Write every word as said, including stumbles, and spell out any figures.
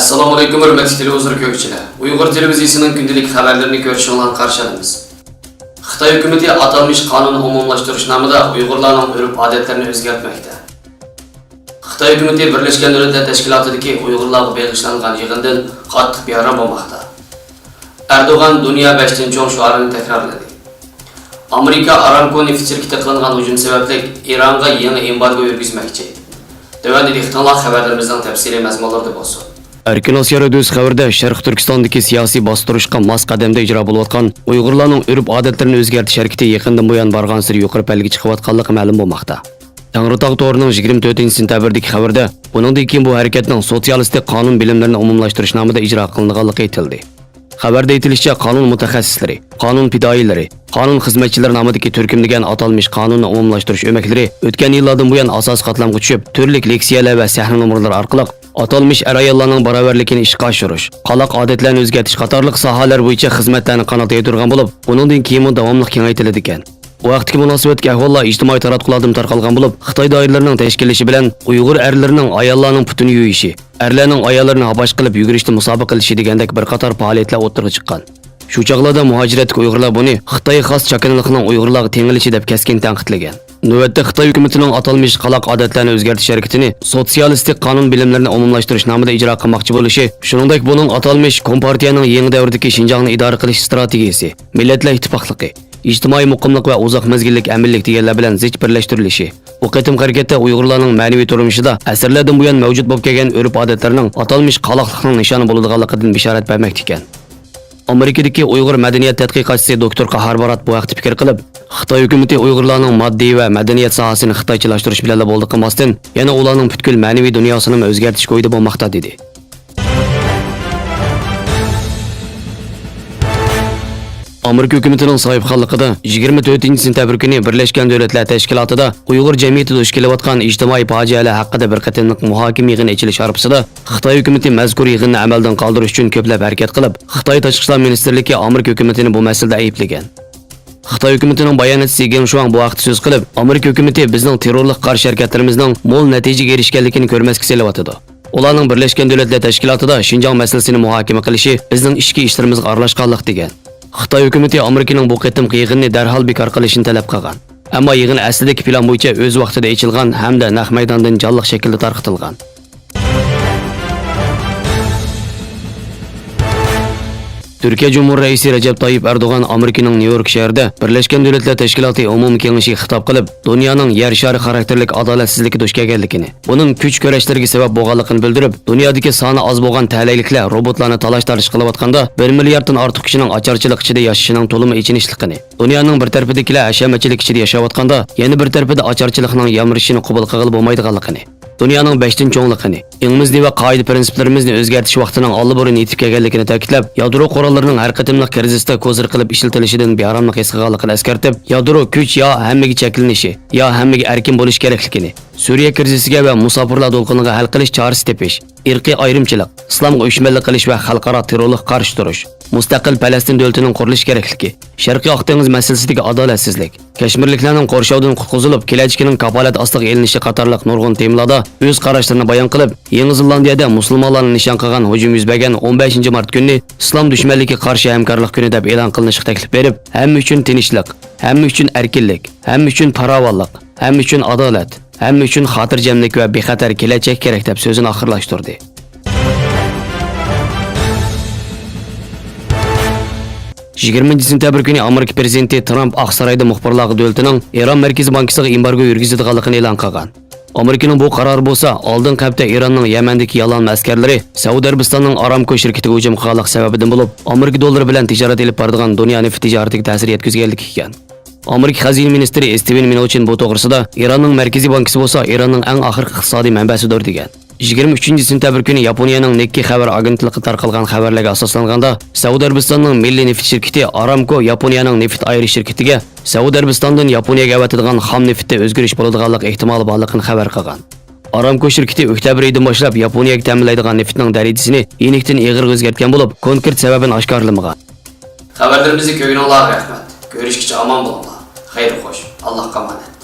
ئەسسالامۇئەلەيكۇم، ھۆرمەتلىك تېلېۋىزور كۆرگۈچىلەر. ئۇيغۇر تېلېۋىزىيىسىنىڭ كۈندىلىك خەۋەرلىرىنى كۆرۈشۈڭلارنى قارشى ئالىمىز. خىتاي ھۆكۈمىتى ئاتالمىش قانۇننى ئومۇملاشتۇرۇش نامىدا ئۇيغۇرلارنىڭ ئۆرپ-ئادەتلىرىنى ئۆزگەرتمەكتە. خىتاي ھۆكۈمىتى بىرلەشكەن دۆلەتلەر تەشكىلاتىدىكى ئۇيغۇرلارغا بېغىشلانغان يىغىندىن قاتتىق بىئارام بولماقتا. ئەردوغان «دۇنيا بەشتىن چوڭ» شوئارىنى تەكرارلىدى. ئامېرىكا ئارامكو نېفىت شىركىتى قىلىنغان ھۇجۇم سەۋەبلىك ئىرانغا يېڭى ئېمبارگو يۈرگۈزمەكچى. تۆۋەندە دىققىتىڭلار خەۋەرلىرىمىزنىڭ تەپسىلىي مەزمۇنلىرىدا بولسۇن. ئەركىن ئاسىيا رادىيوسى خەۋىرىدە شەرقىي تۈركىستاندىكى سىياسىي باستۇرۇشقا ماس قەدەمدە ئىجرا بولۇۋاتقان ئۇيغۇرلارنىڭ ئۆرپ-ئادەتلىرىنى ئۆزگەرتىش ھەرىكىتى يېقىندىن بۇيان بارغانسېرى يۇقىرى پەللىگە چىقىۋاتقانلىقى مەلۇم بولماقتا. تەڭرىتاغ تورىنىڭ يىگىرمە تۆتىنچى سېنتەبىردىكى خەۋىرىدە بۇنىڭدىن كېيىن بۇ ھەرىكەتنىڭ سوتسىيالىستىك قانۇن بىلىملىرىنى ئومۇملاشتۇرۇش نامىدا ئىجرا قىلىنىدىغانلىقى ئېيتىلدى. خەۋەردە ئېيتىلىشىچە، قانۇن مۇتەخەسسىسلىرى، قانۇن پىدائىيلىرى، قانۇن خىزمەتچىلىرى نامىدىكى تۈركۈم دېگەن ئاتالمىش قانۇننى ئومۇملاشتۇرۇش ئۆمەكلىرى ئۆتكەن يىللاردىن بۇيان ئاساسىي قاتلامغا چۈشۈپ، تۈرلۈك لېكسىيەلەر ۋە سەھنە نومۇرلىرى ئارقىلىق ئاتالمىش ئەر-ئاياللارنىڭ باراۋەرلىكىنى ئىشقا ئاشۇرۇش، قالاق ئادەتلەرنى ئۆزگەرتىش قاتارلىق ساھەلەر بويىچە خىزمەتلەرنى قانات يايدۇرغان بولۇپ، بۇنىڭدىن كېيىنمۇ داۋاملىق كېڭەيتىلىدىكەن. بۇ ھەقتىكى مۇناسىۋەتلىك ئەھۋاللار ئىجتىمائىي تاراتقۇلاردىمۇ تارقالغان بولۇپ، خىتاي دائىرىلىرىنىڭ تەشكىللىشى بىلەن ئۇيغۇر ئەرلىرىنىڭ ئاياللارنىڭ پۇتىنى يۇيۇشى، ئەرلەرنىڭ ئاياللىرىنى ھاپاش قىلىپ يۈگۈرۈشتە مۇسابىقىلىشى دېگەندەك بىر قاتار پائالىيەتلەر ئوتتۇرىغا چىققان. شۇ چاغلاردا مۇھاجىرەتتىكى ئۇيغۇرلار بۇنى خىتايغا خاس چاكىنىلىقنىڭ ئۇيغۇرلارغا تېڭىلىشى دەپ كەسكىن تەنقىدلىگەن. نۆۋەتتە خىتاي ھۆكۈمىتىنىڭ ئاتالمىش قالاق ئادەتلەرنى ئۆزگەرتىش ھەرىكىتىنى سوتسىيالىستىك قانۇن بىلىملىرىنى ئومۇملاشتۇرۇش نامىدا ئىجرا قىلماقچى بولۇشى، شۇنىڭدەك بۇنىڭ ئاتالمىش كومپارتىيەنىڭ يېڭى دەۋردىكى شىنجاڭنى ئىدارە قىلىش ئىستراتېگىيىسى، مىللەتلەر ئىتتىپاقلىقى، ئىجتىمائىي مۇقىملىق ۋە ئۇزاق مەزگىللىك ئەمىنلىك دېگەنلەر بىلەن زىچ بىرلەشتۈرۈلۈشى، بۇ قېتىمقى ھەرىكەتتە ئۇيغۇرلارنىڭ مەنىۋى تۇرمۇشىدا ئەسىرلەردىن بۇيان مەۋجۇت بولۇپ كەلگەن ئۆرپ-ئادەتلىرىنىڭ ئاتالمىش قالاقلىقنىڭ نىشانى بولىدىغانلىقىدىن بېشارەت بەرمەكتە ئىكەن. ئامېرىكىدىكى ئۇيغۇر مەدەنىيەت تەتقىقاتچىسى دوكتور قاھار بارات بۇ ھەقتە پىكىر قىلىپ، خىتاي ھۆكۈمىتى ئۇيغۇرلارنىڭ ماددىي ۋە مەدەنىيەت ساھەسىنى خىتايچىلاشتۇرۇش بىلەنلا بولدى قىلماستىن، يەنە ئۇلارنىڭ پۈتكۈل مەنىۋى دۇنياسىنىمۇ ئۆزگەرتىش ئويىدا بولماقتا، دېدى. ئامېرىكا ھۆكۈمىتىنىڭ ساھىبخانلىقىدا يىگىرمە تۆتىنچى سېنتەبىر كۈنى بىرلەشكەن دۆلەتلەر تەشكىلاتىدا ئۇيغۇر جەمئىيىتى دۇچ كېلىۋاتقان ئىجتىمائىي پاجىئەلەر ھەققىدە بىر قېتىملىق مۇھاكىمە يىغىنى ئېچىلىش ئارىپىسىدا خىتاي ھۆكۈمىتى مەزكۇر يىغىننى ئەمەلدىن قالدۇرۇش ئۈچۈن كۆپلەپ ھەرىكەت قىلىپ، خىتاي تاشقى ئىشلار مىنىستىرلىكى ئامېرىكا ھۆكۈمىتىنى بۇ مەسىلىدە ئەيىبلىگەن. خىتاي ھۆكۈمىتىنىڭ باياناتچىسى گېڭ شۇاڭ بۇ ھەقتە سۆز قىلىپ، ئامېرىكا ھۆكۈمىتى بىزنىڭ تېررورلۇققا قارشى ھەرىكەتلىرىمىزنىڭ مول نەتىجىگە ئېرىشكەنلىكىنى كۆرمەسكە سېلىۋاتىدۇ. ئۇلارنىڭ بىرلەشكەن دۆلەتلەر تەشكىلاتىدا شىنجاڭ مەسىلىسىنى مۇھاكىمە قىلىشى بىزنىڭ ئىچكى ئىشلىرىمىزغا ئارىلاشقانلىق، دېگەن. خىتاي ھۆكۈمىتى ئامېرىكىنىڭ بۇ قېتىمقى يىغىننى دەرھال بىكار قىلىشىنى تەلەپ قىلغان. ئەمما يىغىن ئەسلىدىكى پىلان بويىچە ئۆز ۋاقتىدا ئېچىلغان ھەمدە نەق مەيداندىن جانلىق شەكىلدە تارقىتىلغان. تۈركىيە جۇمھۇر رەئىسى رەجەپ تايىپ ئەردوغان ئامېرىكىنىڭ نيۇ يورك شەھىرىدە بىرلەشكەن دۆلەتلەر تەشكىلاتى ئومۇمىي كېڭىشىگە خىتاب قىلىپ، دۇنيانىڭ يەر شارى خاراكتېرلىك ئادالەتسىزلىككە دۇچ كەلگەنلىكىنى، بۇنىڭ كۈچ كۈرەشلىرىگە سەۋەب بولغانلىقىنى بىلدۈرۈپ، دۇنيادىكى سانى ئاز بولغان تەلەيلىكلەر روبوتلارنى تالاش-تارتىش قىلىۋاتقاندا، بىر مىلياردتىن ئارتۇق كىشىنىڭ ئاچارچىلىق ئىچىدە ياشىشىنىڭ تولىمۇ ئېچىنىشلىقىنى، دۇنيانىڭ بىر تەرىپىدىكىلەر ھەشەمەتچىلىك ئىچىدە ياشاۋاتقاندا، يەنە بىر تەرىپىدە ئاچارچىلىقنىڭ يامرىشىشىنى قوبۇل قىلغىلى بولمايدىغانلىقىنى، دۇنيانىڭ بەشتىن چوڭلۇقىنى، ئېڭىمىزنى ۋە قائىدە-پىرىنسىپلىرىمىزنى ئۆزگەرتىش ۋاقتىنىڭ ئاللىبۇرۇن يېتىپ كەلگەنلىكىنى تەكىتلەپ، يادرو قوراللىرىنىڭ ھەر قېتىملىق كىرىزىستا كوزىر قىلىپ ئىشلىتىلىشىدىن بىئاراملىق ھېس قىلغانلىقىنى ئەسكەرتىپ، يادرو كۈچ يا ھەممىگە چەكلىنىشى، يا ھەممىگە ئەركىن بولۇشى كېرەكلىكىنى، سۈرىيە كىرىزىسىگە ۋە مۇساپىرلار دولقۇنىغا ھەل قىلىش چارىسى تېپىش، ئىرقىي ئايرىمچىلىق، ئىسلامغا ئۆچمەنلىك قىلىش ۋە خەلقئارا تېررورلۇققا قارشى تۇرۇش، مۇستەقىل پەلەستىن دۆلىتىنىڭ قۇرۇلۇشى كېرەكلىكى، شەرقىي ئاق دېڭىز مەسىلىسىدىكى ئادالەتسىزلىك، كەشمىرلىكلەرنىڭ قورشاۋدىن قۇتقۇزۇلۇپ، كېلەچىكىنىڭ كاپالەت ئاستىغا ئېلىنىشى قاتارلىق نۇرغۇن تېمىلاردا ئۆز قاراشلىرىنى بايان قىلىپ، يېڭى زېلاندىيەدە مۇسۇلمانلارنى نىشان قىلغان ھۇجۇم يۈز بەرگەن ئون بەشىنچى مارت كۈنىنى ئىسلام دۈشمەنلىكىگە قارشى ھەمكارلىق كۈنى دەپ ئېلان قىلىنىشىغا تەكلىپ بېرىپ، ھەممە ئۈچۈن تىنچلىق، ھەممە ئۈچۈن ئەركىنلىك، ھەممە ئۈچۈن پاراۋانلىق، ھەممە ئۈچۈن ئادالەت، ھەممە ئۈچۈن خاتىرجەملىك ۋە بىخەتەر كېلەچەك كېرەك، دەپ سۆزىنى ئاخىرلاشتۇردى. يىگىرمىنچى سېنتەبىر كۈنى ئامېرىكا پىرېزىدېنتى ترامپ ئاقسارايدا مۇخبىرلارغا دۆلىتىنىڭ ئىران مەركىزىي بانكىسىغا ئېمبارگو يۈرگۈزىدىغانلىقىنى ئېلان قىلغان. ئامېرىكىنىڭ بۇ قارارى بولسا، ئالدىنقى ھەپتە ئىراننىڭ يەمەندىكى يالانما ئەسكەرلىرى سەئۇدى ئەرەبىستاننىڭ ئارامكو شىركىتىگە ھۇجۇم قىلغانلىقى سەۋەبىدىن بولۇپ، ئامېرىكا دوللىرى بىلەن تىجارەت ئېلىپ بارىدىغان دۇنيا نېفىت تىجارىتىگە تەسىر يەتكۈزگەنلىكى ئىكەن. ئامېرىكا خەزىنە مىنىستىرى ستېۋېن مىنۇچىن بۇ توغرىسىدا، ئىراننىڭ مەركىزىي بانكىسى بولسا ئىراننىڭ ئەڭ ئاخىرقى ئىقتىسادىي مەنبەسىدۇر، دېگەن. يىگىرمە ئۈچىنچى سېنتەبىر كۈنى ياپونىيەنىڭ نىككېي خەۋەر ئاگېنتلىقى تارقالغان خەۋەرلەرگە ئاساسلانغاندا، سەئۇدى ئەرەبىستاننىڭ مىللىي نېفىت شىركىتى ئارامكو ياپونىيەنىڭ نېفىت ئايرىش شىركىتىگە سەئۇدى ئەرەبىستاندىن ياپونىيەگە ئەۋەتىدىغان خام نېفىتتە ئۆزگىرىش بولىدىغانلىق ئېھتىمالى بارلىقىنى خەۋەر قىلغان. ئارامكو شىركىتى ئۆكتەبىر ئېيىدىن باشلاپ ياپونىيەگە تەمىنلەيدىغان نېفىتنىڭ دەرىجىسىنى يېنىكتىن ئېغىرغا ئۆزگەرتكەن بولۇپ، كونكرېت سەۋەبىنى ئاشكارىلىمىغان. خەۋەرلىرىمىزنى كۆرگىنىڭلارغا رەھمەت. كۆرۈشكىچە ئامان بولۇڭلار. خەير خوش. ئاللاھقا ئامانەت.